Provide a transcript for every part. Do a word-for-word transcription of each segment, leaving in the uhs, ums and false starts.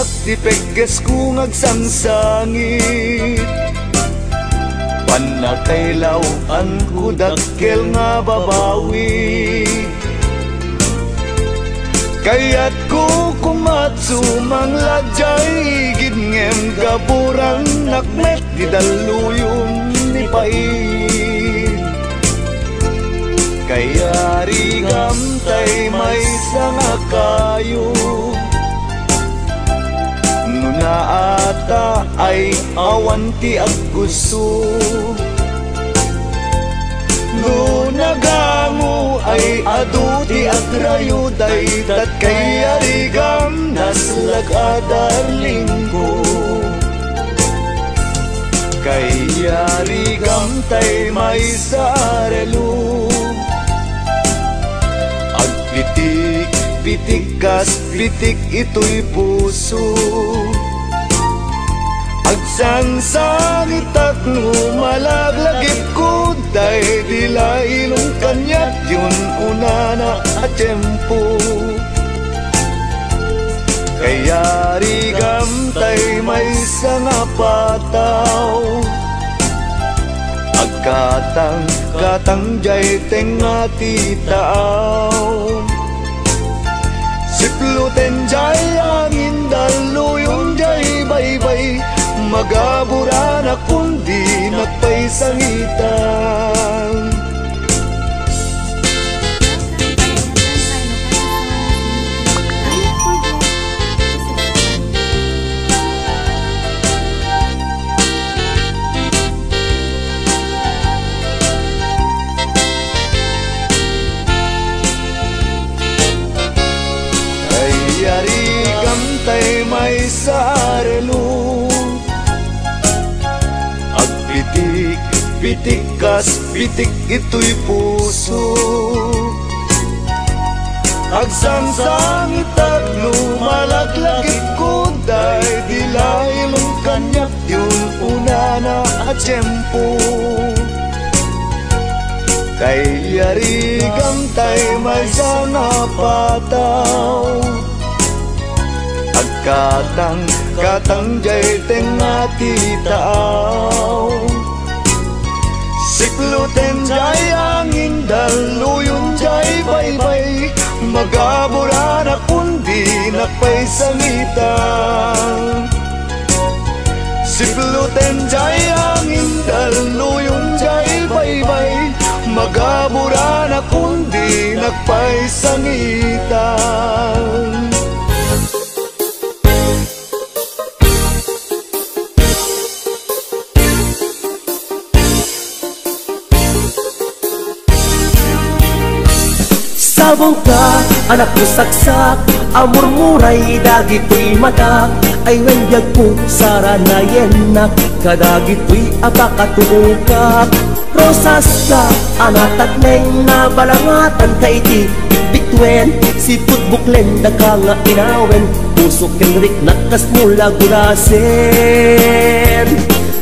Ti peggesko nga agsangsangit, pannakailaw-anko dakkel nga babawi. Kayatko komat sumangla diay igid ngem gaburannak met ti dalluyon ni Pain. Kayarigam tay maysa nga kayo. No naata ay awan ti aggusto. No nagango ay adu ti agrayo, dayta kayarigam naslag a darlingko. Kayarigam tay maysa a relo. Agpitik-pitik kas pitik itoy puso. Agsangsangitak no malaglagipko, daydi la ilong kaniak yon unana a tiempo. Kayarigam tay maysa nga pataw. Agkatang-katang diay tengnga ti taaw. Siploten diay angin, dalluyon diay baybay. Magaburanak kun dinak pay sangitan. Kayarigam tay maysa a relo. Agpitik-pitik kas pitik itoy puso. Agsangsangitak no malaglagipko, daydi la ilong kaniak yon unana a tiempo. Kayarigam tay maysa nga pataw. Agkatang-katang diay tengnga ti taaw. Siploten diay angin, dalluyon diay baybay. Magaburanak kun dinak pay sangitan. Siploten diay angin, dalluyon diay baybay. Magaburanak kun dinak pay sangitan. Sabongka, anakko saksak, a murmuray dagitoy matak, ay wen biagko, saranayennak, kadagitoy a pakatuokak. Rosaska, a natakneng, nabalangatan ta iti bitbituen, sipud buklen, daka nga inawen, pusok ken riknak kasno la gulasen.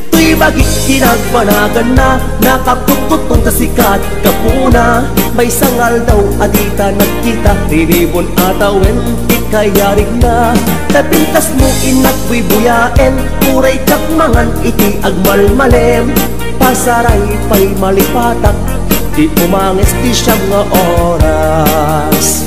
Toy bagik ti nagbanaganna, nakakutkutton ta sikat gapuna. Maysa nga aldaw a dita nagkita, rinibon a tawen ti kayarigna. Ta pintas mo innak buybuyaen, uray diak mangan iti agmalmalem. Pasaray pay malipatak ti umanges ti siam nga oras.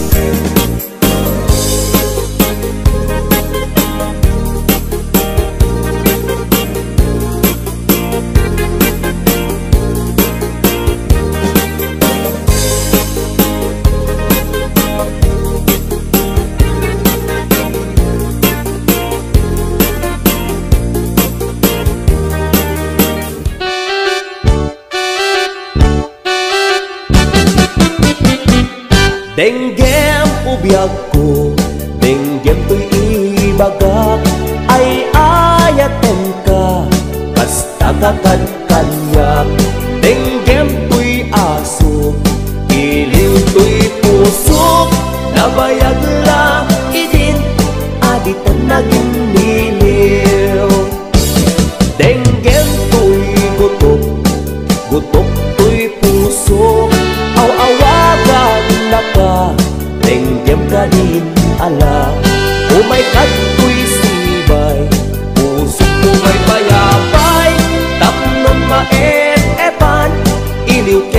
Denggem, o biagko, denggem toy ibagak, ay-ayatenka, kasta ka kad kaniak. Denggem toy asuk, iliw toy pusok, nabayag la idin, a ditan nagimmiliw. Denggem toy gutok, gutok toy pusok, aw-awagannaka, denggem kadin ala. Umay kadtoy si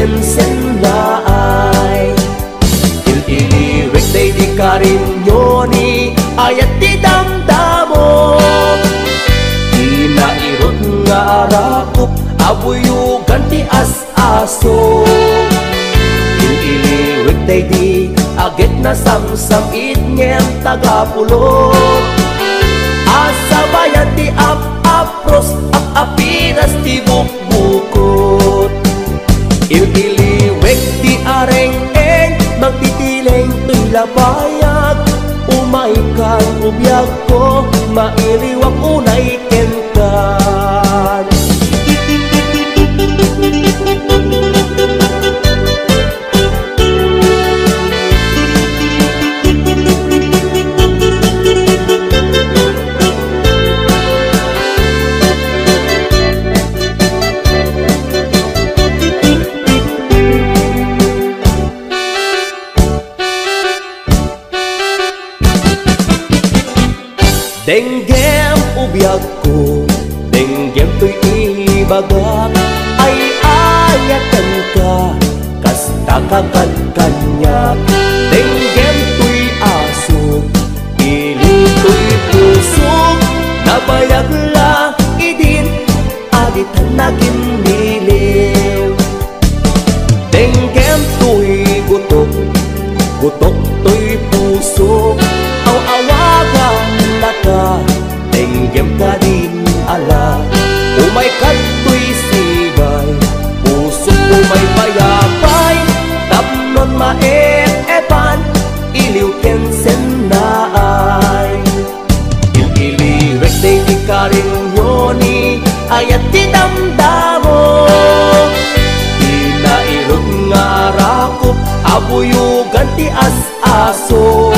Sennaay. Il-iliwek daydi karinyo ni ayat ti damdamo. Ti nairut nga arakop a buyogan ti as-aso. Il-iliwek daydi agek nasamsam-it ngem tagapulot. Asabayan ti ap-apros, ap-apiras ti buk- bukot. Il-iliwek ti areng-eng, magtitileng toy labayag. Umaykan, ubiagko, mailiwak unay kenkan. Denggem, ubiagko, denggem toy ibagak, ay-ayatenka, kasta ka kad kaniak. Denggem toy asok, ili toy pusok, nabayag la idin, a ditan nagimmiliw. Denggem toy gutok, gutok toy pusok, aw-awagannaka, denggem kadin ala. Umayka toy sigay, pusok umay payapay, tapnon maep-epan, iliw ken sennaay. Il-iliwek daydi karinyo ni ayat ti damdamo. Ti nairut nga arakop a buyogan ti as-aso.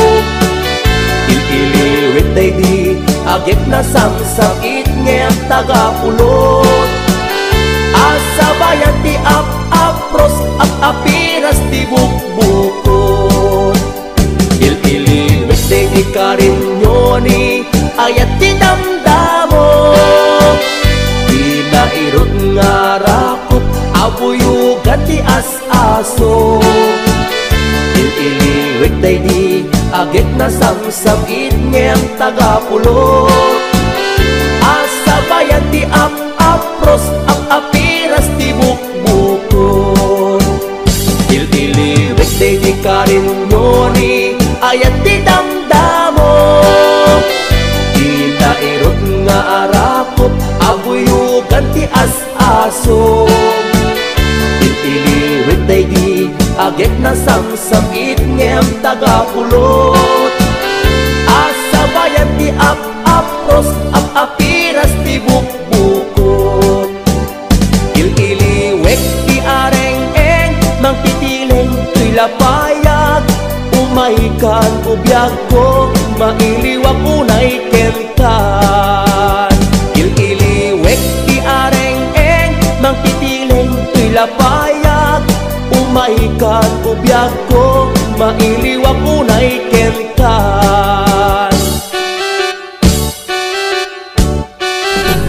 Il-iliwek daydi agek nasamsam-it ngem tagapulot. Asabayan ti ap-apros, ap-apiras ti bukbukot. Il-iliwek daydi karinyo ni ayat ti damdamo. Ti nairut nga arakop a buyogan ti as-aso. Il-iliwek daydi agek nasamsam-it ngem tagapulot. Asabayan ti ap-apros, ap-apiras ti bukbukot. Il-iliwek daydi karinyo ni ayat ti damdamo. Ti nairut nga arakop a buyogan ti as-aso. Il-iliwek daydi agek nasamsam-it ngem tagapulot. Asabayan ti ap-apros, ap-apiras ti bukbukot. Il-iliwek ti areng-eng, mangtitileng toy lapayag. Umaykan, ubiagko, mailiwak unay kenkan. Il-iliwek ti areng-eng, mangtitileng toy lapayag. Umaykan, ubiagko, mailiwak unay kenkan.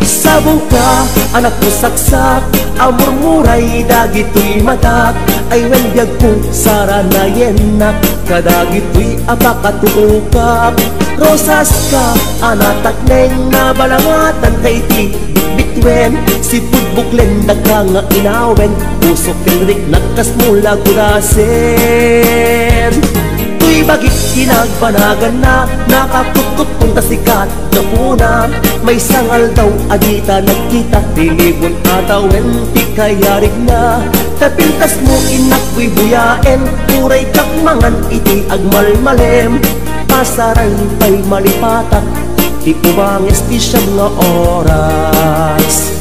Sabongka, anak ko, saksak a murmuray dagitoy matak, ay wen biagko, saranayennak kadagitoy a pakatuokak. Rosaska a natakneng, nabalangatanka iti bitbituen, sipud buklen daka nga inawen, pusok ken riknak kasmo la kudasen. Toy bagik ti nagbanaganna, nakakutkot kunta sikat gapuna, maysa nga aldaw a dita nagkita, tinibon a tawen ti kayarigna. Ta pintasmo, innak, buybuyaen, urayka mangan iti agmalmalem. Pasaray pay malipatak ti ubanges ti siam nga oras.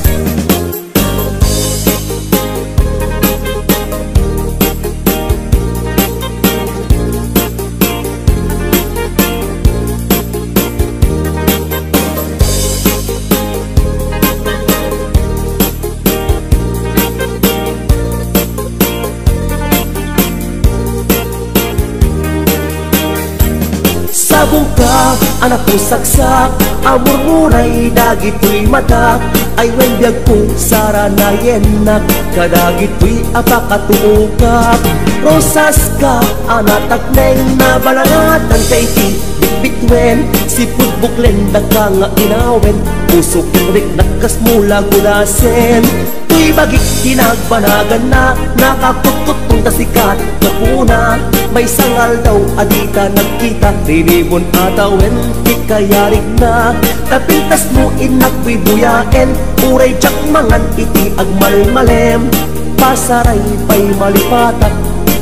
Bungka a napusaksak a murmuray dagitoy matak, ay wen biagko saranayennak kadagitoy a pakatuokak. Rosaska a natakneng, nabalangatanka iti bitbituen, sipud buklen daka nga inawen, pusok riknak kasmo lagudasen. Toy bagik ti nagbanaganna, nakakutkuttong ta sikat gapuna. Maysa nga aldaw a dita nagkita, rinibon a tawen ti kayarigna. Napintasmo innak buybuyaen, uray diak mangan iti agmalmalem. Pasaray pay malipatak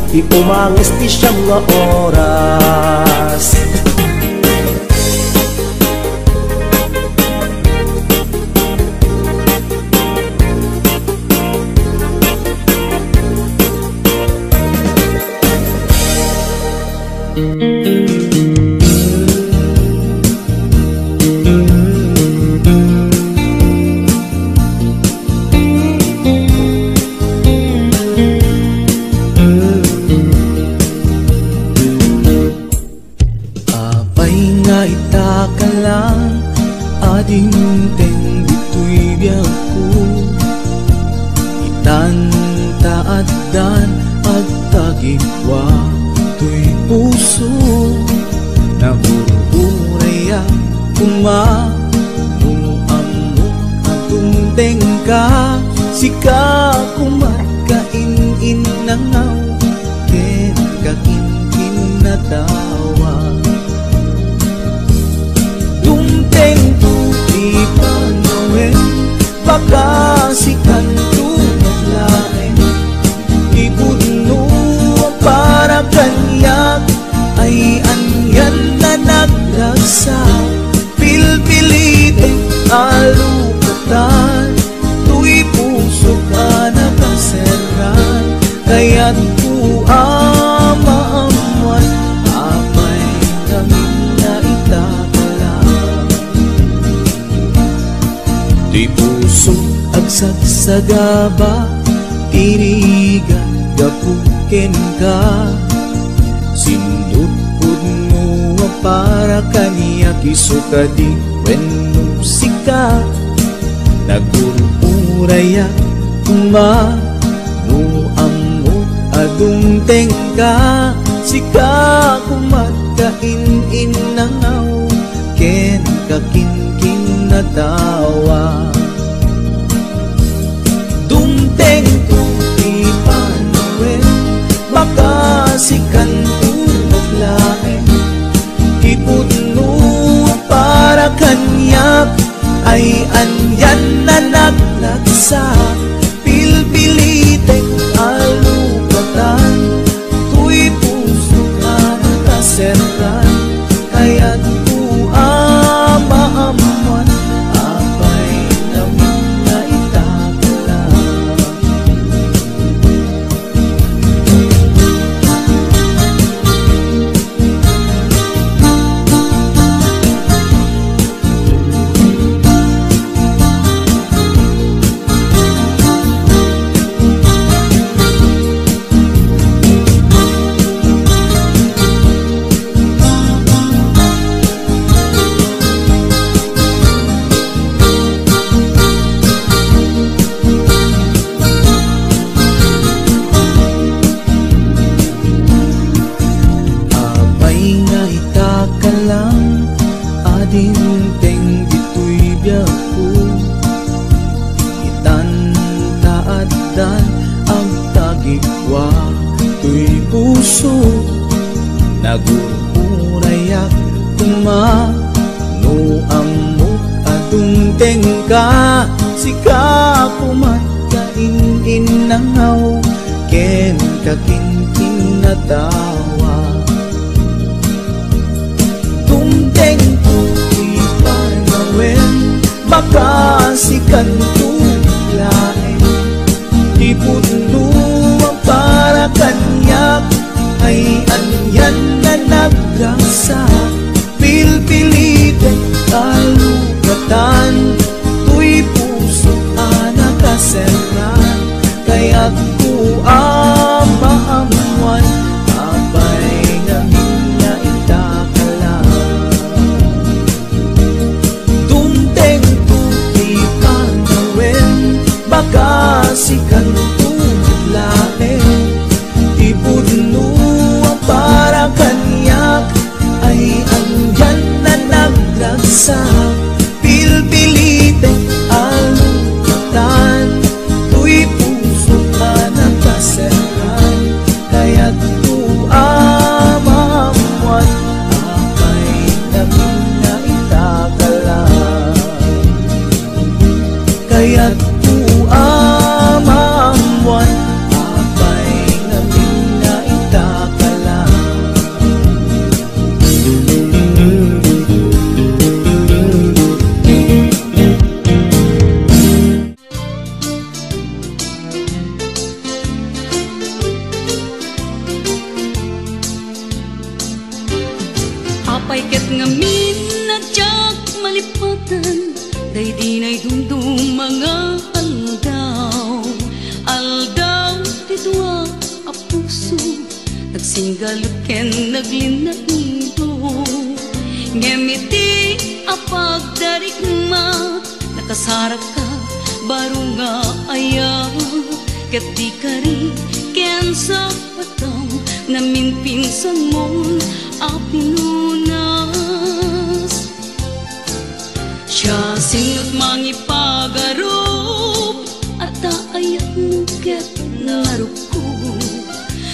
ti umanges ti siam nga oras. Apay nga ita ka lang a dimteng ditoy biagko? Itan ta addan agtagipwa toy puso. Nagur-urayak koma no ammok a dumtengka. Sika koma ti in-innangaw ken kakinkinatawa. Dumtengto ti panawen, baka sikanto met laeng. Ti pudno a para kaniak ay anian a nagragsak. Pilpilitek a lukatan toy pusok a nakaserran. Kayatko a maammuan, apay ngamin nga ita ka lang. Ti puso agsagsagaba, ti rigat gapu kenka. Sindutpudno a para kaniak, isu kadi wenno sika. Nagur-urayak koma no ammok a dumtengka. Sika koma ti in-innangaw ken kakinkinatawa. Dumtengto ti panawen, baka sikanto met laeng. Ti pudno a para kaniak ay anian a nagragsak. Pilpilitek a lukatan toy pusok a nakaserran. Kayatko a maammuan, apay ngamin nga ita ka lang. Apay nga ita ka lang a dimteng ditoy biagko. Itan ta addan agtagipwa toy puso. Nagur-urayak koma no ammok a dumtengka. Sika koma ti in-innangaw ken kakinkinatawa. Dumtengto ti panawen, baka sikanto laeng. Ti pudno a para kaniak ay anian a nagragsak. Pilpilitek a lukatan toy pusok a nakaserran. Kayatko a maammuan, apay ngamin nga ita ka lang. Ket ngamin a diak malipatan daydi naidumduma nga aldaw, aldaw ti dua a puso, nagsinggalut ken naglinaido. Ngem iti a pagdarikmat, nakasarakka baro nga ayat, ket di kari ken sapatang naminpinsanmon a pinunas. Siasino't mangipagarup, adda ayatmo ket narukko.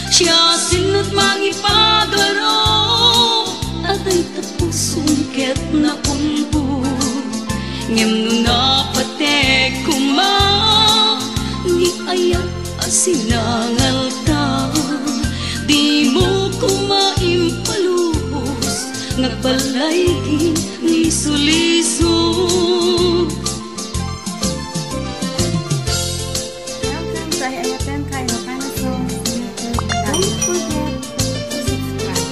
Siasino't mangipagarup, adda ita pusom ket naulbod. Ngem no napatek koma, ni ayat a sinangalta, dimo koma impalubos nga agballaygi ni sulisog. Welcome to I F M Kayo Kana Songs. Don't forget to subscribe.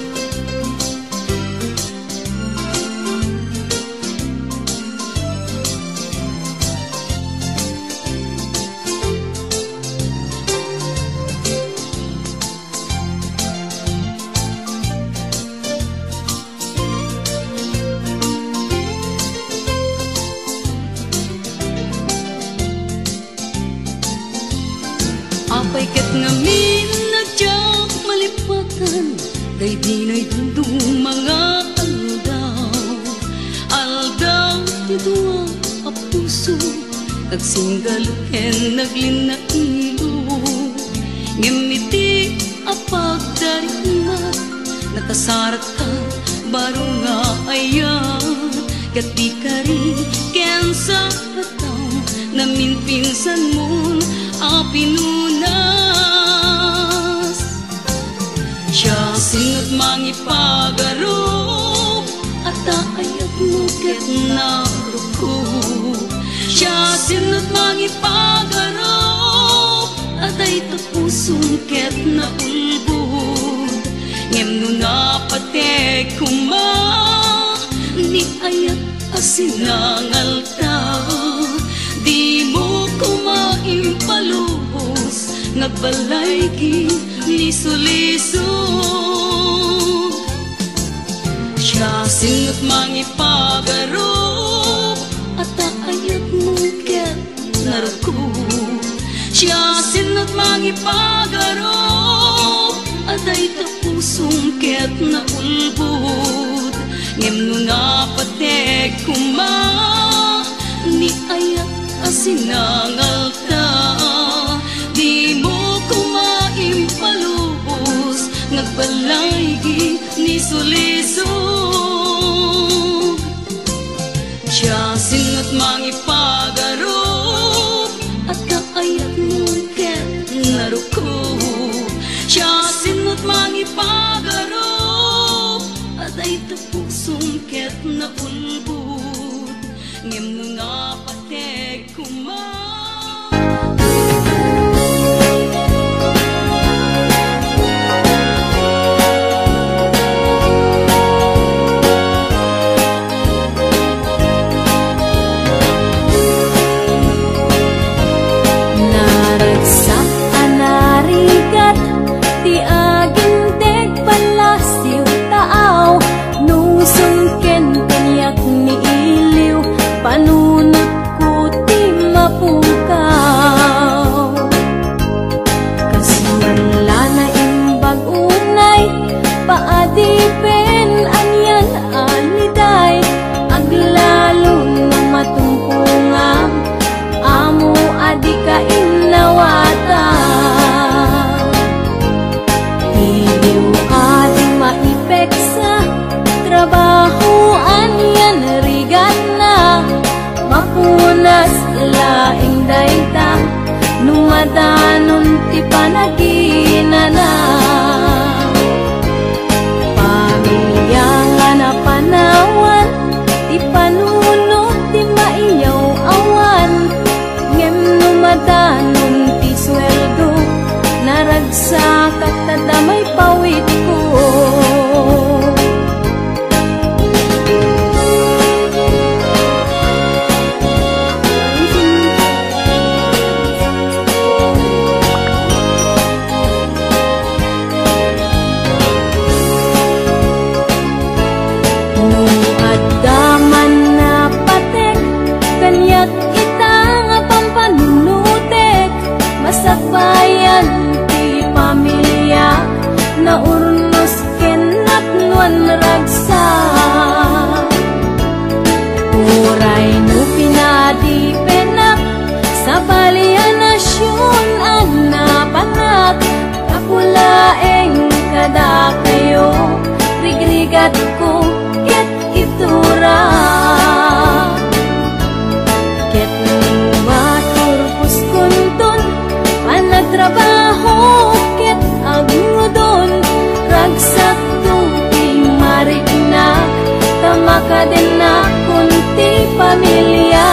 Apay ket ngamin a diak malipatan daydi naidumduma nga aldaw, aldaw ti dua a puso, nagsinggalut ken naglinnailo. Ngem iti a pagdarikmat, nakasarakka baro nga ayat, ket di kari ken sapatang naminpinsanmon a pinunas. Siasino't mangipagarup, adda ayatmo ket narukko. Siasino't mangipagarup, adda ita pusom ket naulbod. Ngem no napatek koma, ni ayat a sinangalta, dimo koma impalubos nga agballaygi ni sulisog. Siasino't mangipagarup, adda ayatmo ket narukko. Siasino't mangipagarup, adda ita pusom ket naulbod. Ngem no napatek koma, ni ayat a sinangalta, dimo koma impalubos nga agballaygi ni sulisog. Siasino't mangipagarup, adda ayatmo ket narukko. Siasino't mangipagarup, adda ita pusom ket naulbod. Ngem no napatek koma, naragsak a narigat ti aginteg palasyo taaw, nusong ken kaniak ni iliw, panunot ko ti mapukaw. Kasla naimbag unay, paadipen anian a liday, aglalo no matumpongam, ammo a dika innawatan. Iliw a di maipeksa, trabaho anian rigatna, mapunas laeng dayta no madanon ti panaginana. Pamilia nga napanawan ti panunot ti maiyaw-awan, ngem no madanon ti sueldo, naragsak a ta damay pawitko. pamilya.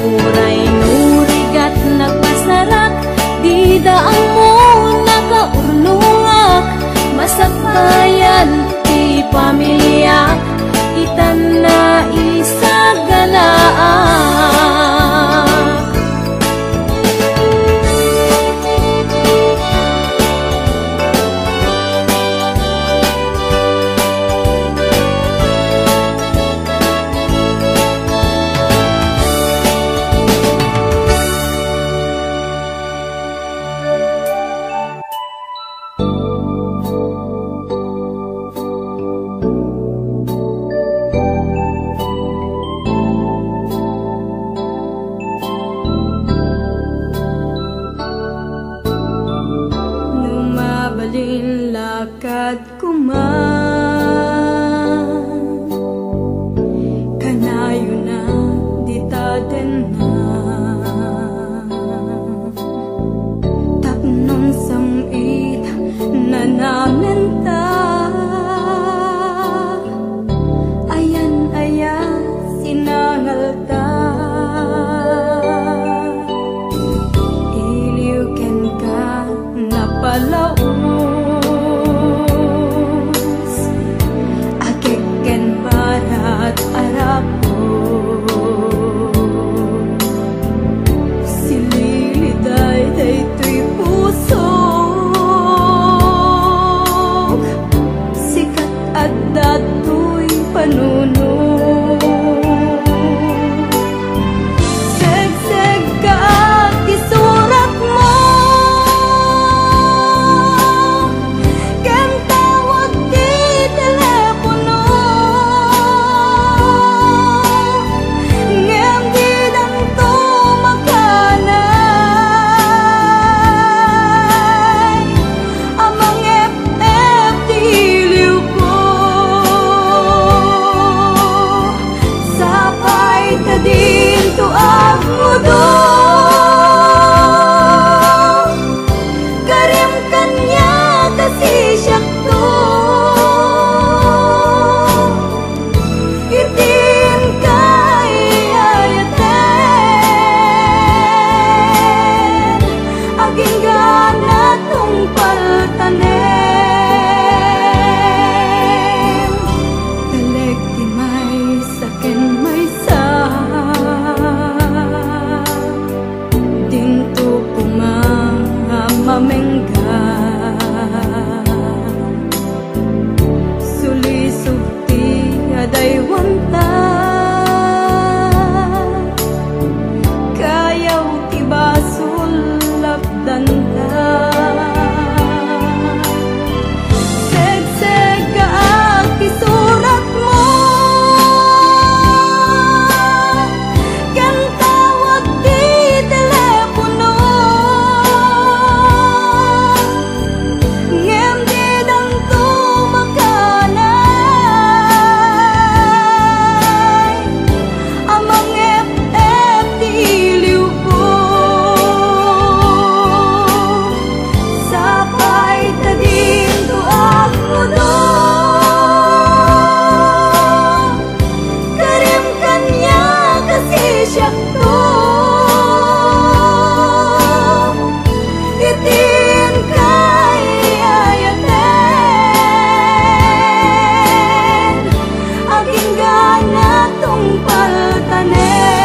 Uray no rigat nagpasarak, dida ammo nakaurnongak, masakbayan ti pamilya, itan naisaganaak. No mabalin lakad koma, kanayon a dita denna. Tapno sam-it nanamenta, ayan-ayat sinangalta. Iliw kenka napalaus, agek ken barat a rapo. Sililiday daytoy pusok, sikat adda toy panunot. Segseggaak ti suratmo ken tawag ti telepono. Ngem didanto makanay a mangep-ep ti iliwko. Sapay ta dinto agmudong, karim kaniak a sisiakto. Iti inka ay-ayaten, agingga a tungpal tanem. Talek ti maysa ken maysa, dinto koma mamengga. Sulisog ti adaywanta, kayaw ti basol lapdanta. Segseggaak ti suratmo ken tawag ti telepono. Ngem didanto makanay a mangep-ep ti iliwko. Sapay ta dinto agmudong, karim kaniak a sisiakto. Iti inka ay-ayaten, agingga a tungpal tanem.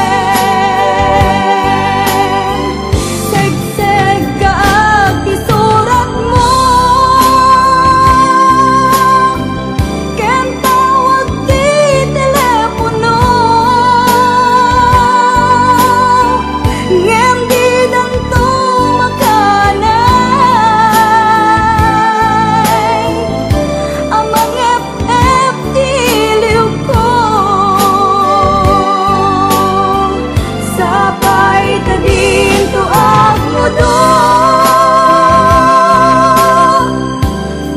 Segseggaak ti suratmo ken tawag ti telepono. Ngem didanto makanay a mangep-ep ti iliwko. Sapay ta dinto agmudong,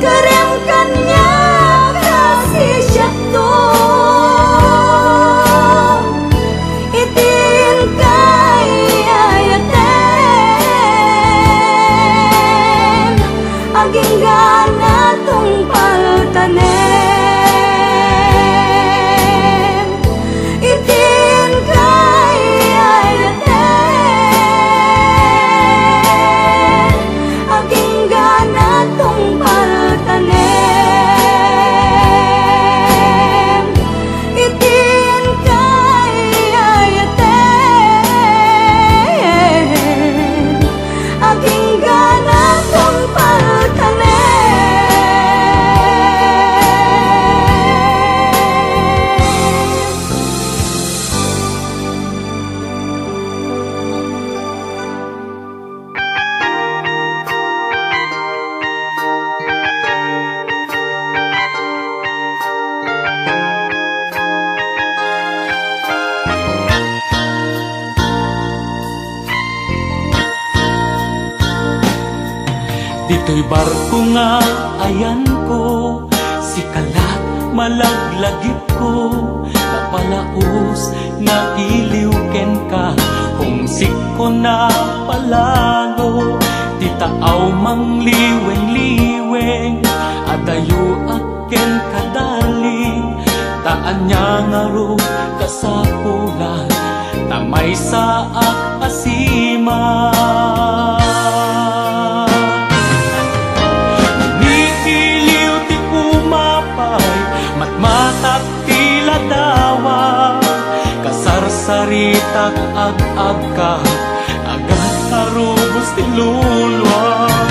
karim kaniak a sisiakto. Iti inka ay-ayaten, agingga a tungpal tanem. Ditoy barko nga ayanko, sika la ti malaglagipko, napalaus nga iliw kenka, homesickko napalalo, ti taaw mangliwengweng, adayo a kenka, darling, ta ania ngarud kasapulan, ta maysaak a siman. Ni iliw ti umapay, matmatak ti ladawa, kasarsaritak ag-agka, agar a rubos ti luluak.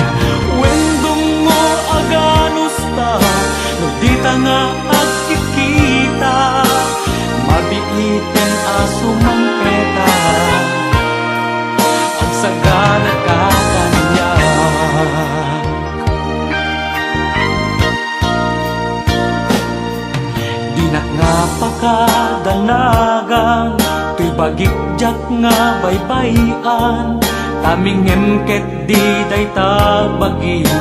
Wen dungngo a ganusta, no dita nga agkitkita, mabiiten a sumangpeta, agsaganaka kaniak. Dinak nga pakadanagan, toy bagik diak nga baybay-an, ta mingngem ketdi dayta bagik,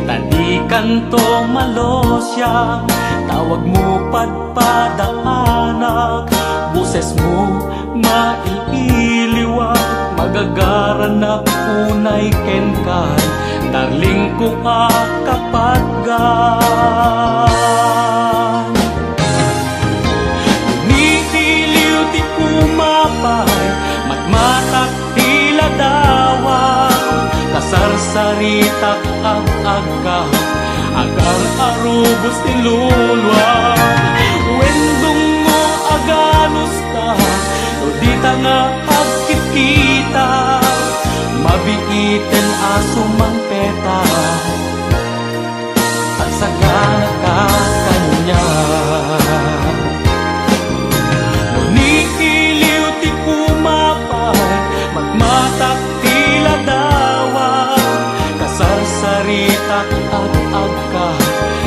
ta dikanto malusiang, tawagmo padpadaanak, bosesmo mailiwak, magagaranak unay kenka, darlingko a kapatgan. Ni iliw ti umapay, matmatak ti ladawa, kasarsaritak ag-agka, agar a rubos ti luluak. Wen dungngo a ganusta, no dita nga agkitkita, mabiiten a sumangpeta, agsaganaka kaniak. No ni iliw ti umapay, matmatak ti ladawa, kasarsaritak ag-agka,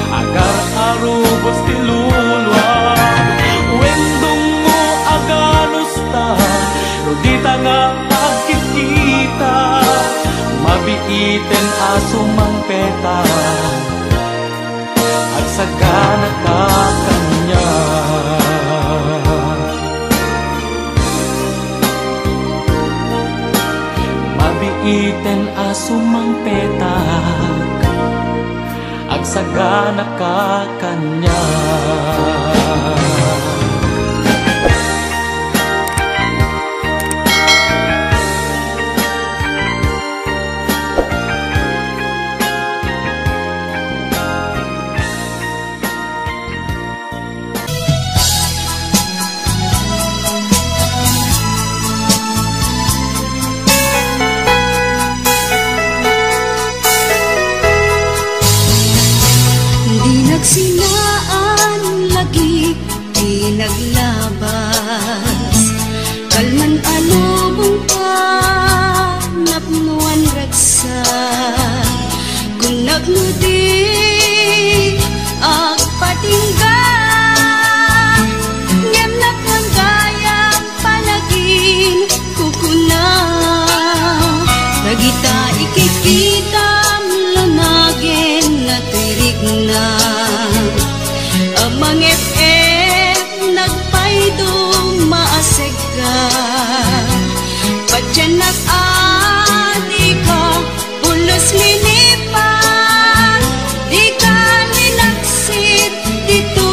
agar a rubos ti luluak. Wen dungngo a ganusta, no dita nga agkitkita, mabiiten a sumangpeta, agsaganaka kaniak. Mabiiten a sumangpetak, agsaganaka kaniak. Di nagsinaan lagi ti naglabas. Kalman a lubong ta, napnoan ragsak. Kunak no di agpatingga, ngem napnoan gayam palagin kukuna. Dagita ikikitam lunagen nga tirikna. Amangep-ep nagpaydum maasegka. Patiennak a dika pulos linipat, dika linaksid dito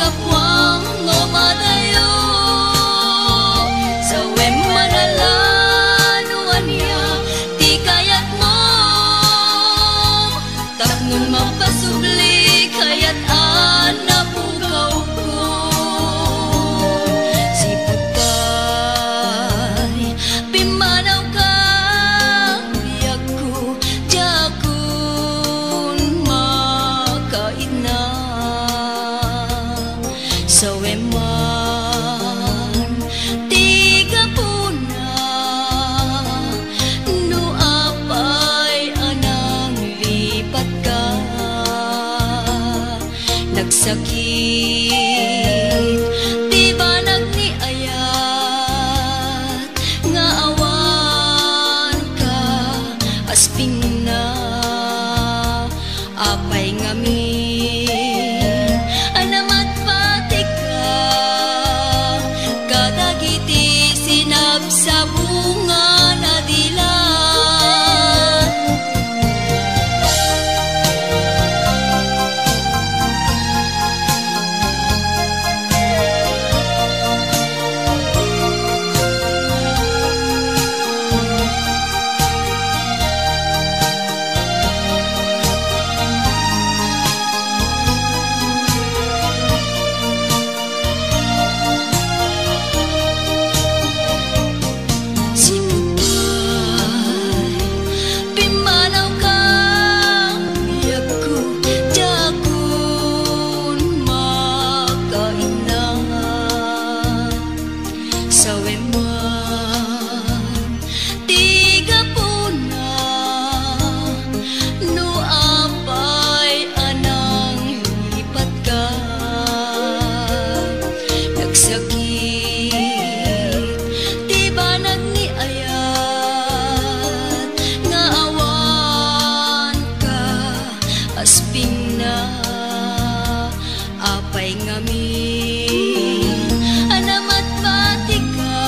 Apuam no madayo, sawem man a la no ania ti kayatmo. Tapno mapasubli, kayat a napukawko. Sipud pay pimmanawka, biagko, diakon makaidna. Sawem man ti gapuna, no apay a nanglipatka. Nagsakit ti banag ni ayat nga awan kaaspingna. Apay ngamin a namatpatikka kadagiti sinabsabungan a dila? Sipud pay pimmanawka, biagko, diakon makaidna. Sawem man ti gapuna, no apay a nanglipatka. Nagsakit ti banag ni ayat nga awan kaaspingna. Apay ngamin a namatpatikka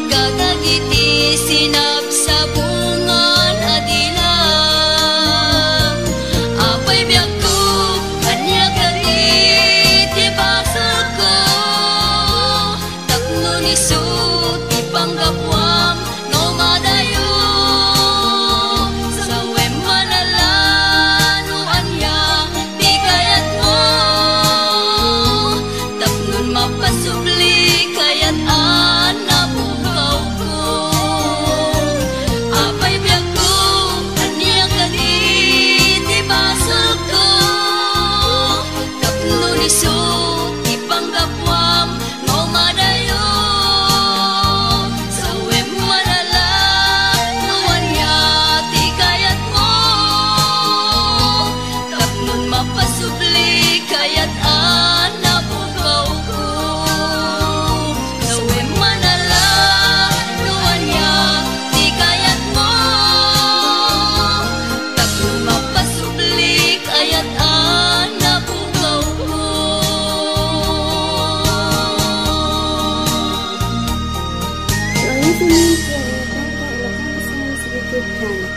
kadagiti sinabsabungan a dila? Apay biagko, ania kadi ti basolko? Tapno isu ti panggapuam no madayo, sawem man a la no ania ti kayatmo. Tapno mapasubli, kayat a napukawko. Apay biagko, ania kadi ti basolko? Tapno isu ti panggapuam no madayo, sawem man a la no ania ti kayatmo. Tapno mapasubli, kayat a napukawko. Sawem man a la no ania ti kayatmo. Tapno mapasubli, kayat a napukawko. You're listening to Ilocano Songs YouTube channel.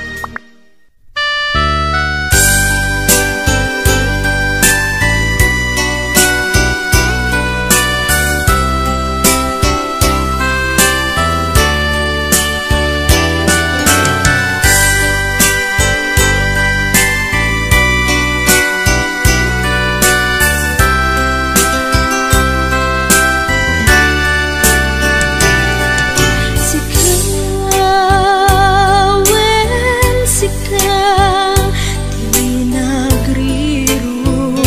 Sika, wen, sika ti nagriruk.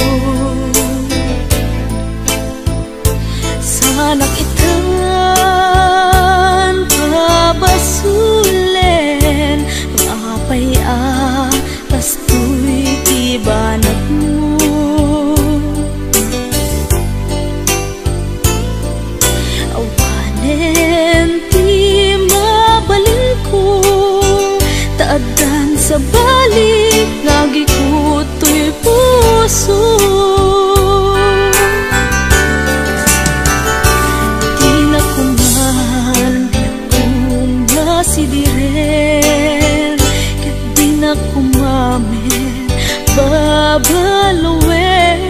Saanak itan pabasolen, apay a kastoy ti banagmo. Awanen ti mabalinko, ta addan sabali nga agikut toy puso. Dina koma biagko nga sidiren, ket dina koma met babaluen.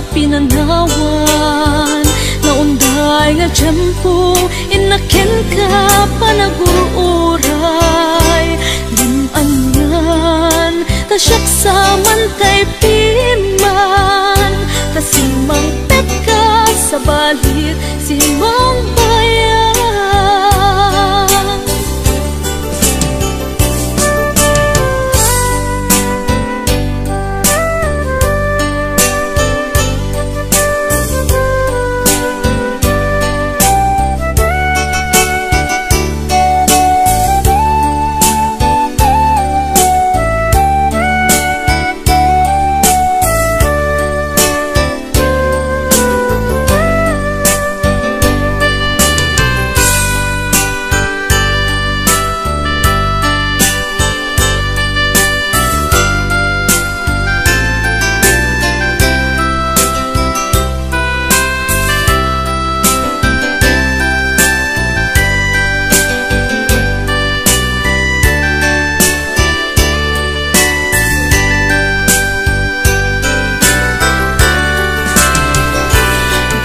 Pinanawan, naunday nga tiempo, inna kenka panagur-uray. Ngem anian, ta siak sa mantay piman, ta simmangpetka sa balik, simmangbayan.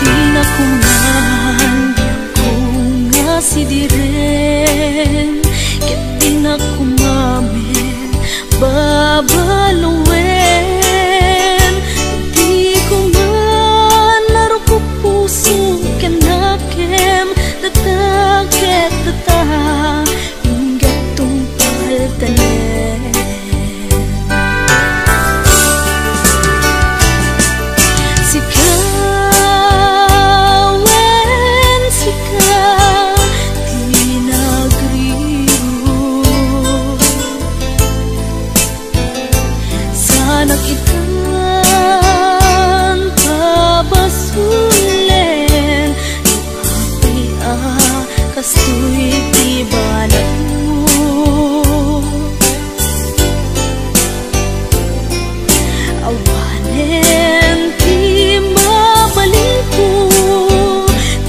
Dina kuman, biagko nga sidiren, ket dina kumamen, babaluen. Di kuman narukop puso ken nakem, data ket data. Ingga tungpaltanem. Sika, wen sika, ti nagriruk. Sanak itan pabasolen, no apay a kastoy ti banagmo. Awanen ti mabalinko,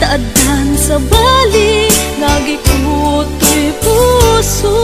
ta addan sabali nga agikut toy puso.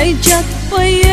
Diak pay